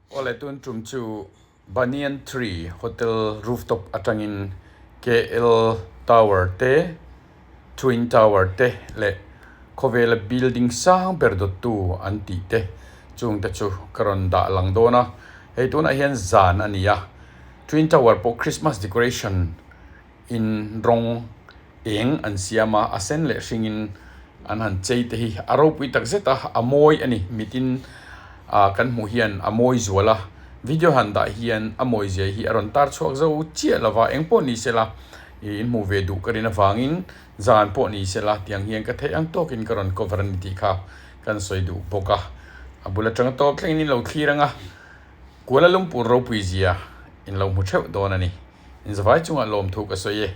Awle tun tum chu Banyan Tree Hotel rooftop atangin KL Tower te, Twin Tower te leh khawvela building sang ber dawttu an tih te chungte chu ka rawn dah lang dawn a. Hei tunah hian zan a ni a, Twin Tower pawh Christmas decoration in rawng eng an siam a, a sen leh hringin an han chei te hi a ropui tak zet a, a mawi a ni. Mitin ah kan hmuh hian a mawi zual a, video han dah hian a mawi zia hi a rawn tar chhuak zo chiah lo va, eng pawh ni se la ih in hmuh ve duh ka rin avangin zan pawh ni se la tiang hian ka theih ang tawkin ka rawn cover a ni tih kha kan sawi duh bawk a, a bul atanga tawp thlengin in lo thlir ang a, Kuala Lumpur ropui zia in lo hmu theuh dawn a ni. Inzavai chungah lawmthu ka sawi e.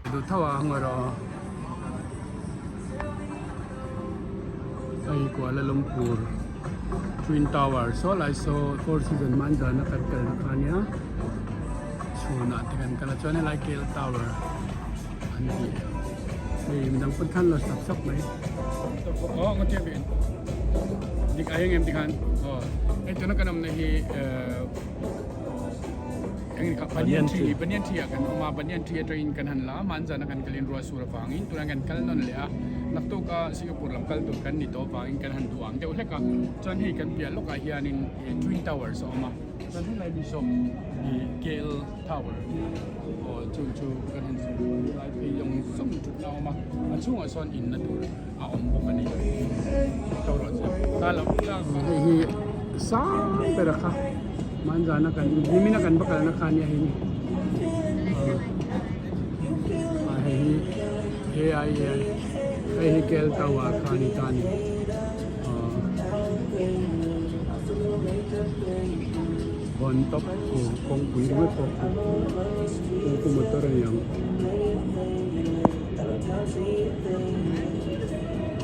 Duh tho a ngawi rawh. Hei Kuala Lumpur Twin Tower saw lai saw Four Season Manzana kan kalna kha ania chhunah te kan kal a chuan helai KL Tower an tih hei midang pawn khan lo sap sap mai. Aw ngaw dik a eng em tikhan aw hei tuna kan awmna hi Eng kha banyan tree banyan tree ah kan awm a banyan tree atangin kan han la a manzan a kan kalin ruah sur avangin tunah kan kal nawn leh a naktuk a Singapore lam kal tur kan ni tawh avangin kan han duh ang deuh hlek a chuan hei kan piah lawkah hianin ih twin towers a awm a chuan helai mi saw ih KL tower aw chu chu kan han lai phei zawng zawng thutna a awm a a chhungah sawn inna tur a awm bawk a ni hei hi sang ber a kha manzana kan nimina kan va kalna kha ania hei ni ah hei hi ai ai hei hi kel tower kha a ni ta a ni vawn tawp kawngpui ringawt pawh kawngpui motor a ni ang.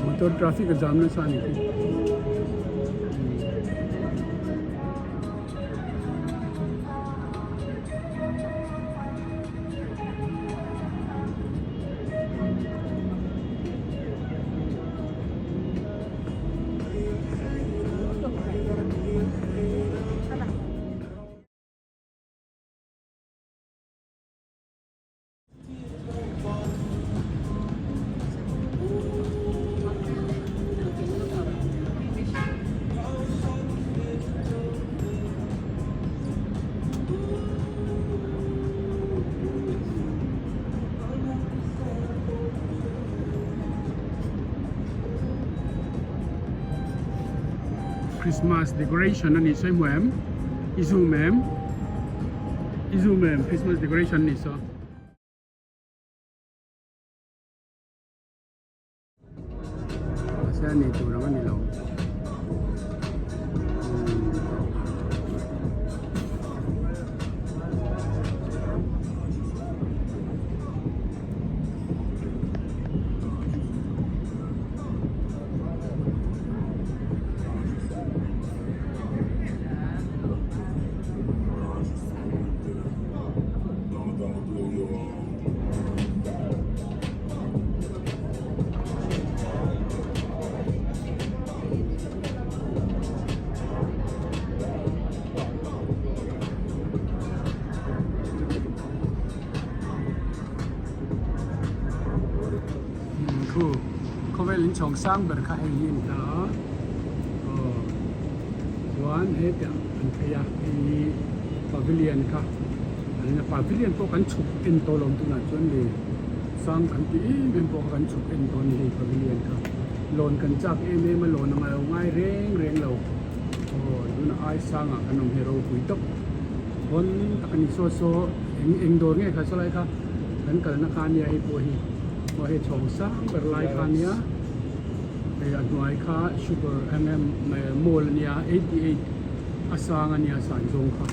Motor traffic a jam nasa a ni khi. Christmas decoration a nih sawi hmu em i zoom em. I zoom em Christmas decoration ni saw. Mahse a nei tur ang a ni lo. Khu khawvel inchhawng sang ber kha hei hi a ni ta a aw chuan hetah an phei a hei hi pavilion kha an pavilion pawh kan chhuk en tawh lo tunah chuan le sang kan ti em em pawh kha kan chhuk en tawh a ni hei pavilion kha lawn kan chak em em a lawn a ngailo ngai reng reng lo aw tunah ai sangah kan awm hi ropui tawp hawn tak a ni saw saw eng eng dawr nge kha sawlai kha kan kalna kha ania hei pawh hi aw hei chhawng sang ber lai kha ania hei a hnuai kha sugar mm mall ania 88 a sang ania san zawng kha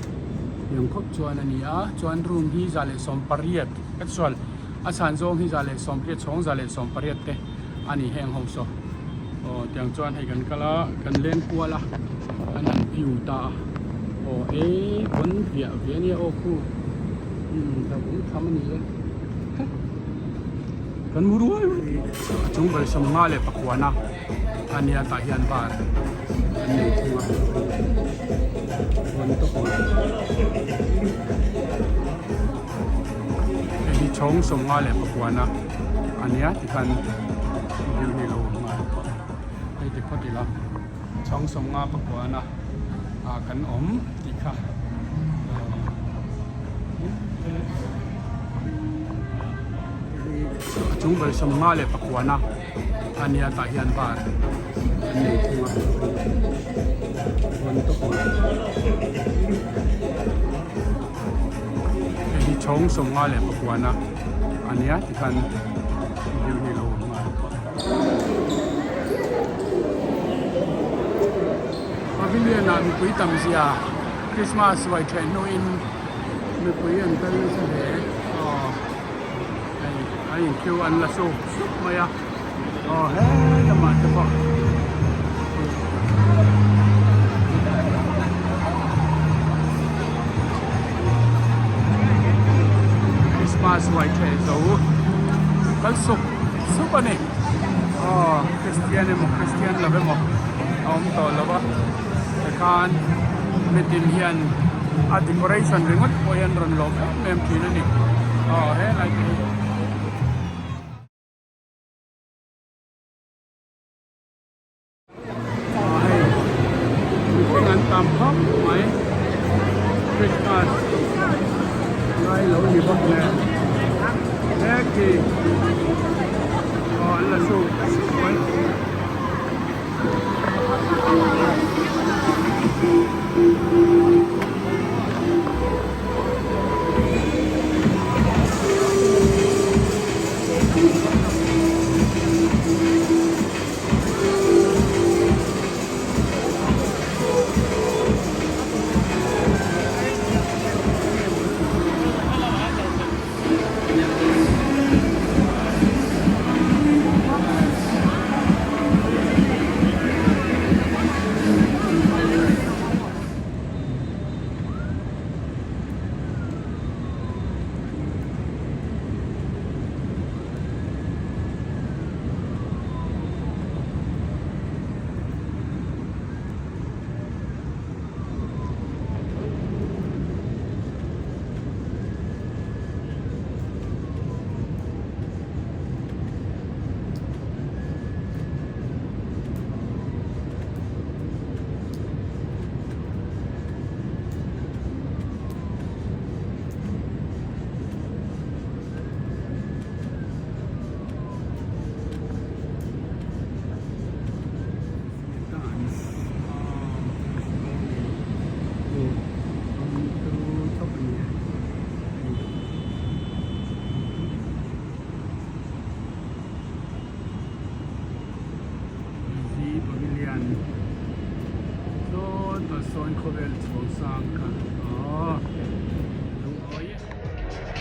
tiang khawp chuan a ni a chuan room hi 118 ka chuan a san zawng hi 118 chhawng 118 te a ni heng ho saw aw tiang chuan hei kan kal a kan leng kual a kan han view ta a aw e pawn viah viah ania aw khu umm hlauhawm tham a ni e kan mu ruai ruai a chung ber 54 a nia tah hian bar an nei thung a. Chhawng 58 na a nia tikhan view hi lo awm nghal hei ti phawt ila chhawng 59 na ah kan awm tih kha a chung ber 59 na a nia tah hian bar an nei thung a rawn tawp mai. Hei hi chhawng 59 na a nia tikhan view hi lo awm nghal. Pavilion ah mipui tam zia Christmas ruai theh hnuin mipui an kal nasa hle aw hei a inkhiu an la suk sup mai a aw he lamah te pawh. Christmas ruai theh zo kal sup sup a ni aw Christian emaw Christian lo emaw a awm tawh lo a tikhan mitin hian a decoration ringawt pawh hian rawn lawm em em thin a ni aw helai te hi. Hei mihring an tam khawp mai Christmas lai lo ni bawk nen he khi aw an la suk suk mai.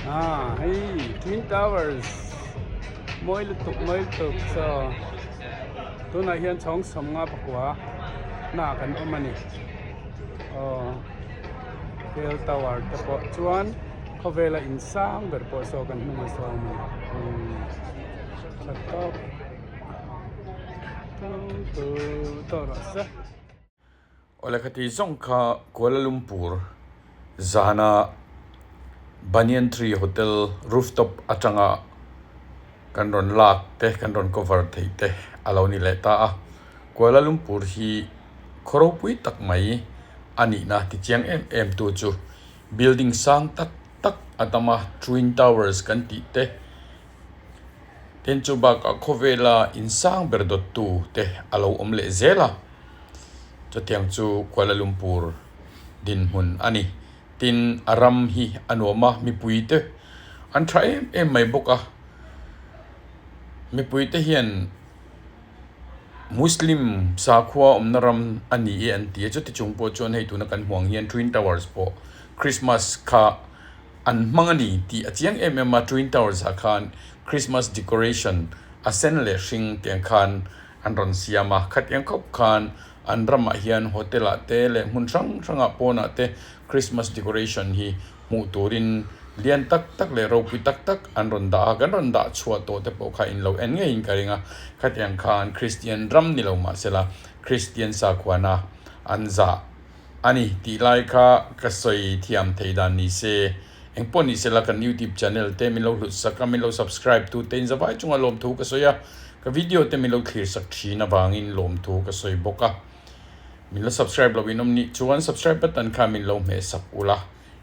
Ah hei Twin Towers mawi lutuk mawi lutuk chaw tunah hian chhawng 59 na kan awm a ni aw KL Tower te pawh chuan khawvela in sang ber pawh saw kan hnungah saw a awm a ni tha tawp tawh rawh se. Awle khati zawng kha Kuala Lumpur zana Banyan Tree Hotel rooftop atanga kan rawn lak te kan rawn cover theih te a lo ni leh ta a. Kuala Lumpur hi khaw ropui tak mai a nihna tichiang em em tu chu building sang tak tak a tam a Twin Towers kan tih te Tin chu bakah khawvela in sang ber dawttu te a lo awm leh zel a, chutiang chu Kuala Lumpur dinhmun a ni. Tin a ram hi a nuam a, mipui te an tha em em mai bawk a, mipui te hian Muslim sakhua awmna ram a ni e an ti a, chuti chung pawh chuan hei tuna kan hmuh ang hian Twin Towers pawh Christmas kha An hmang a ni tih a chiang em em a, Twin Towers ah khan Christmas decoration a sen leh hring tiang khan an rawn siam a, khatiang khawp khan an ramah hian hotel ah te leh hmun hrang hrang ah pawn ah te Christmas decoration hi hmuh turin lian tak tak leh ropui tak tak an rawn dah a, kan rawn dah chhuah tawh te pawh kha in lo en ngeiin ka ring a, khatiang khan Christian ram ni lo mahsela Christian sakhuana an zah. A ni tih lai kha ka sawi thiam thei dan ni se. Engpawh ni sela kan YouTube channel te min lo hlut sak a, min lo subscribe tu te in zavai chunga lawmthu ka sawi a, ka video te min lo thlir sak thin avangin lawmthu ka sawi bawk a. Min la subscribe loh in awm nih chuan subscribe button kha min lo hmeh sak ula,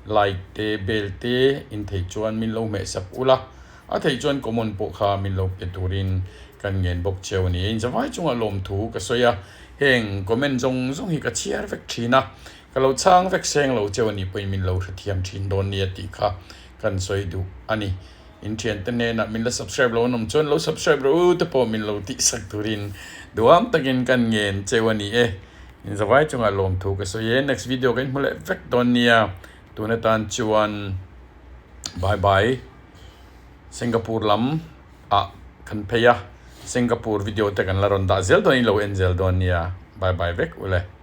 like te bell te in theih chuan min lo hmeh sak ula, a theih chuan comment pawh kha min lo pe turin kan ngen bawk cheu a ni. In zavai chunga lawmthu ka sawi a, heng comment zawng zawng hi ka chhiar vek thin a, Ka lo chhang vek seng lo cheu a nih pawhin min lo hrethiam thin dawn nia tih kha kan sawi duh a ni. In thiante hnenah min la subscribe lo an awm chuan lo subscribe rawh u te pawh min lo tihsak turin duham takin kan ngen cheu a ni e. In zavai chungah lawmthu ka sawi e. Next video ka inhmu leh vek dawn nia. Tun atan chuan bye bye. Singapore lam ah kan phei a, Singapore video te kan la rawn dah zel dawn in lo en zel dawn nia. Bye bye vek ule.